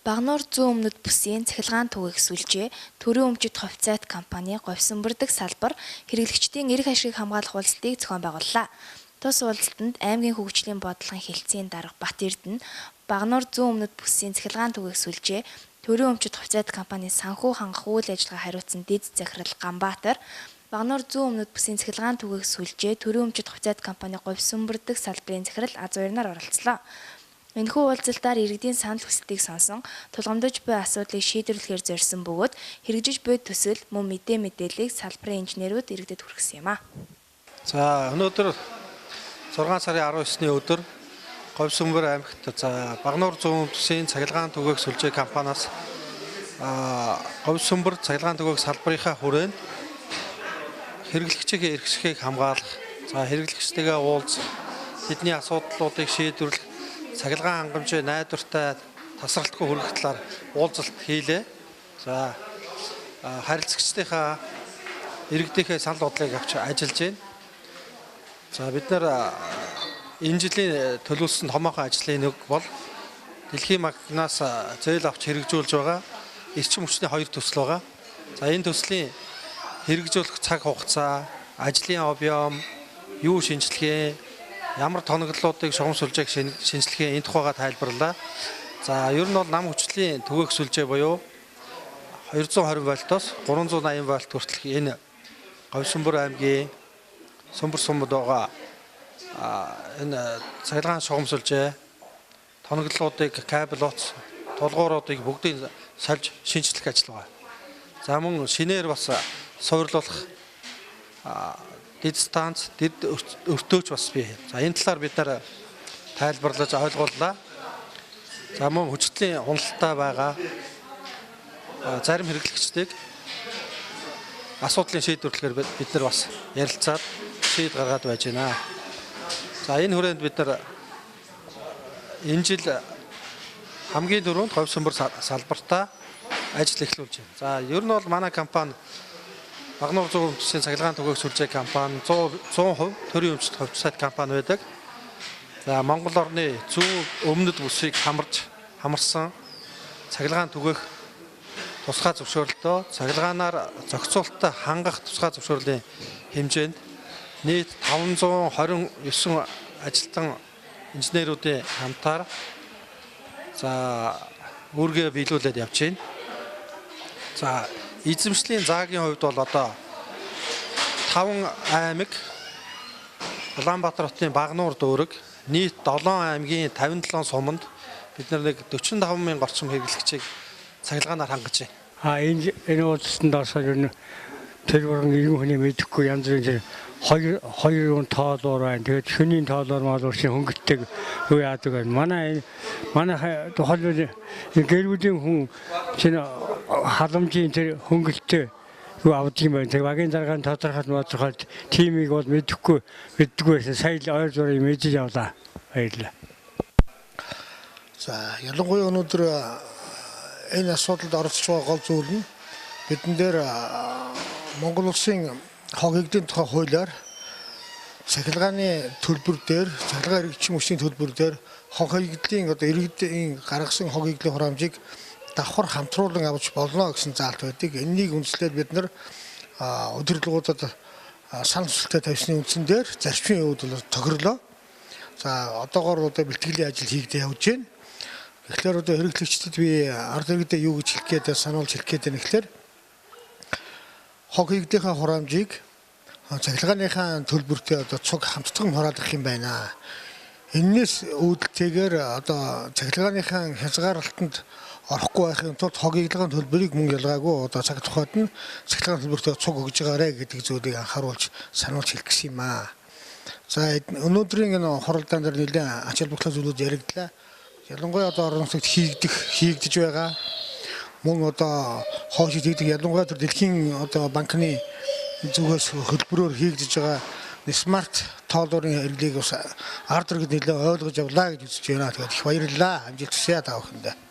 Багануур зүүн өмнөд бүсийн цахилгаан түгээх сүлжээ, Төрийн өмчит хувьцаат компани Говьсөмбөр дахь салбар хэрэглэгчдийн эрх ашигыг хамгаалах уулзалтыг зохион байгууллаа. Тус уулзалтанд аймгийн хөгжлийн бодлогын хэлтсийн дарга Бат-Эрдэнэ, Багануур зүүн өмнөд бүсийн цахилгаан түгээх сүлжээ, Төрийн өмчит хувьцаат компани санхүү хангах үйл ажиллагаа хариуцсан дэд захирал Ганбаатар, Багануур зүүн өмнөд бүсийн цахилгаан түгээх сүлжээ, Төрийн өмчит хувьцаат компани Говьсөмбөр дахь салбарын захирал Аз-Уярнаар оролцлоо. Энэхүү уулзалтаар иргэдийн санал хүсэлтийг сонсон, тулгамдж буй асуудлыг шийдвэрлэхээр зорьсон бөгөөд хэрэгжиж буй төсөл мөн мэдээллийг салбарын инженерүүд иргэдэд хүргэсэн юм а. За өнөөдөр 6 сарын 19-ний өдөр Говьсөмбөр аймагт за Багануур зүүн бүсийн цахилгаан түгээх сүлжээ компаниас Говьсөмбөр цахилгаан түгээх салбарынхаа хүрээнд хэрэглэгчийн эрх ашигыг хамгаалах, за хэрэглэгчтэйгээ уулзах, тэдний асуудлуудыг шийдвэрлэх, цахилгаан хангамжийн найдвартай тасралтгүй хүргэх талаар уулзалт хийлээ. За харилцагчдынхаа иргэдийнхээ санал бодлыг авч ажиллаж байна. За бид нар энэ жилийн төлөвлөсөн томоохон ажлын нэг бол Дэлхийн банкнаас зээл авч хэрэгжүүлж байгаа эрчим хүчний хоёр төсөл байгаа. За энэ төслийн хэрэгжүүлэх цаг хугацаа, ажлын объем, юу шинжилгээ, ямар тоноглолуудыг шугам сүлжээг шинжилгээ энэ тухайга тайлбарлаа. За ер нь бол нам хүчлийн түгээх сүлжээ буюу 220 вольтоос 380 вольт хүртэлх энэ Говьсөмбөр аймгийн Сүмбэр сумд байгаа энэ цахилгаан шугам сүлжээ тоноглолуудыг, кабель утас, тулгууруудыг бүгдийг сольж шинжлэх ажил байгаа. За мөн шинээр бас суурлуулах дэд станц, дэд өртөөч бас бий. За энэ талаар бид нар тайлбарлаж ойлгууллаа. За мөн хүчлийн уналттай байгаа зарим хэрэглэгчдийг асуудлын шийдвэрлэхээр бид нар бас ярилцаад шийд гаргаад байж байна. За энэ хүрээнд бид нар энэ жил хамгийн түрүүнд Говьсөмбөр салбартаа ажил эхлүүлж байна. За ер нь бол манай компани Багануур зүүн бүсийн цахилгаан түгээх сүлжээ компани 100% төрийн өмчит хувьцаат компани байдаг. За Монгол орны зүүн өмнөд бүсийг хамарсан цахилгаан түгээх тусгай зөвшөөрлөлтөө цахилгаанаар зохицуулалтаа хангах тусгай зөвшөөрлийн хэмжээнд нийт 529 ажилтан инженерүүдийн хамтаар за үүргээ биелүүлээд явж байна. За эзэмшлийн заагийн хувьд бол одоо 5 аймаг, Улаанбаатар хотын Багануур дүүрэг, нийт 7 аймгийн 57 суманд бид нэг 45 мянган орчим хэрэглэгчийг цахилгаанаар хангаж байна. Энэ уулзалтанд орсоор ер нь тэр бүрэн иргэн хүний мэдэхгүй янз бүрийн тэр хоёр юм тоолоор байна. Тэгээд шөнийн тоолоор маалуур чинь хөнгөлтөг юу яадаг байна. Манай тухайлбал гэр бүлийн хүн чинь халамжийн тэр хөнгөлтөө юу авдаг юм байна. Тэр багийн даргааны тодорхойлт тимийг бол мэдэхгүй мэддэггүй байсан. Сая л ойр зургийг мэдэж авлаа. Баярлалаа. За ялангуяа өнөөдөр энэ асуудалд оролцож байгаа гол зүйл нь бидэн дээр Монгол улсын хог хийгдлийн тухай хуулиар цахилгааны төлбөр дээр, цахилгаан эргэжлийн хүчний төлбөр дээр хог хийгдлийн одоо иргэдийн гаргасан хог хийгдлийн хураамжийг давхар хамтруулан авч болно гэсэн заалт байдаг. Энэнийг үндэслээд бид нар удирдлагуудад санал хүсэлтээ тавьсны үндсэн дээр зарчмын хувьд бол тохирлоо. За одоогоор одоо бэлтгэлийн ажил хийгдээ явж байна. Тэгэхээр одоо хэрэглэгчдэд би ард иргэдэд юу гэж хэлэх гээд сануулж хэлэх гээд байна гэхээр хог хийгдийнхээ хураамжийг цахилгааныхаа төлбөртэй одоо цуг хамтдаган хураалгах юм байна. Эннээс үүдэлтэйгээр одоо цахилгааныхаа хязгаарлалтанд орохгүй байхын тулд хог хийгдлийн төлбөрийг мөн ялгаагүй одоо цаг тухайд нь цахилгаан төлбөртэй цуг өгж байгаарэ гэдэг зүйлийг анхааруулж сануулж хэлэх гэсэн юм аа. За өнөөдрийн энэ хуралдаан дээр нэлээд ач холбогдолтой зүйлүүд яригдлаа. Ялангуяа одоо орон нутагт хийгдэж байгаа. Мөн одоо хойш хийгдэх ялангуяа тэр дэлхийн одоо банкны зүгээс хөтөлбөрөөр хийгдэж байгаа смарт тоолуурын хэрэглээг бас ард иргэд нэлээд ойлгож авлаа гэж үзэж байна. Тэгээд их баярлалаа. Амжилт хүсье та бүхэндээ.